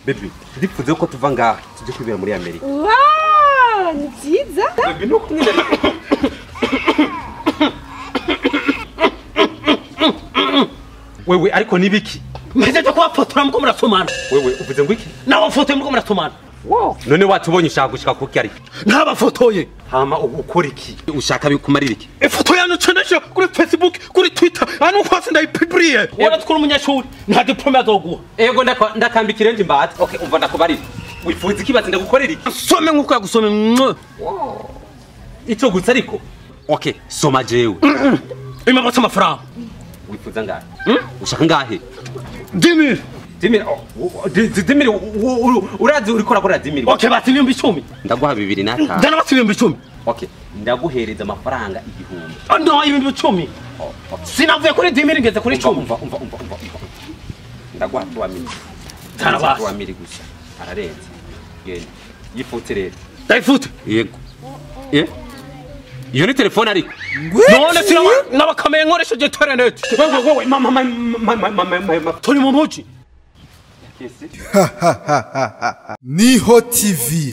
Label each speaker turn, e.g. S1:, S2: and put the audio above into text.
S1: Baby, ndipfuze ko tuva ngaha tujye kwibera muri Amerika.
S2: Wow, ni byiza.
S1: Baby, nuko nyine wewe ariko nibiki?
S3: Meze cyo kubafotora muko murasomana.
S1: Wewe uvuze ngo iki?
S3: Nabafotoye muko murasomana.
S1: Wow. None watubonye ushaka gushika kuki ariko?
S3: Ntabafotoye.
S1: Hama ukora iki? Ushaka bikumarira iki?
S3: Ifoto yanyu cendeje kuri Facebook, kuri Twitter, hano hose ndayipubliye. Waba tukuri umunyeshuri, nta diplome azoguha.
S1: Ego ndakambikira nje mbata. Okay, umva ndakubarira. Wifuza iki bazi ndagukorera iki?
S3: Some nkuko yagusome.
S1: Wow. Ico gusa ariko. Okay, soma jewe.
S3: Imabotse amafaranga.
S1: Wifuza ngahe? Ushaka ngahe?
S3: 10,000.
S1: 10,000. 10,000 urazi uriko urakora 10,000.
S3: Okay, bati 10,000.
S1: Ndaguha 2,500.
S3: Ndana bati 10,000.
S1: Okay, ndaguhereza amafaranga 1,000.
S3: No, 10,000. Sinavuye kuri 10,000 ngeze kuri 10.
S1: Umva. Ndaguha 2,000.
S3: Ndana basi
S1: 2,000 gusa. Ararenze. Genda. Yifute rero.
S3: Ndayifute.
S1: Yego. Iyo ni telefone ariko.
S3: None sinawa nabakameye nkoresheje internet.
S1: Wewe mama mama
S3: turi mu muji.
S4: Niho TV.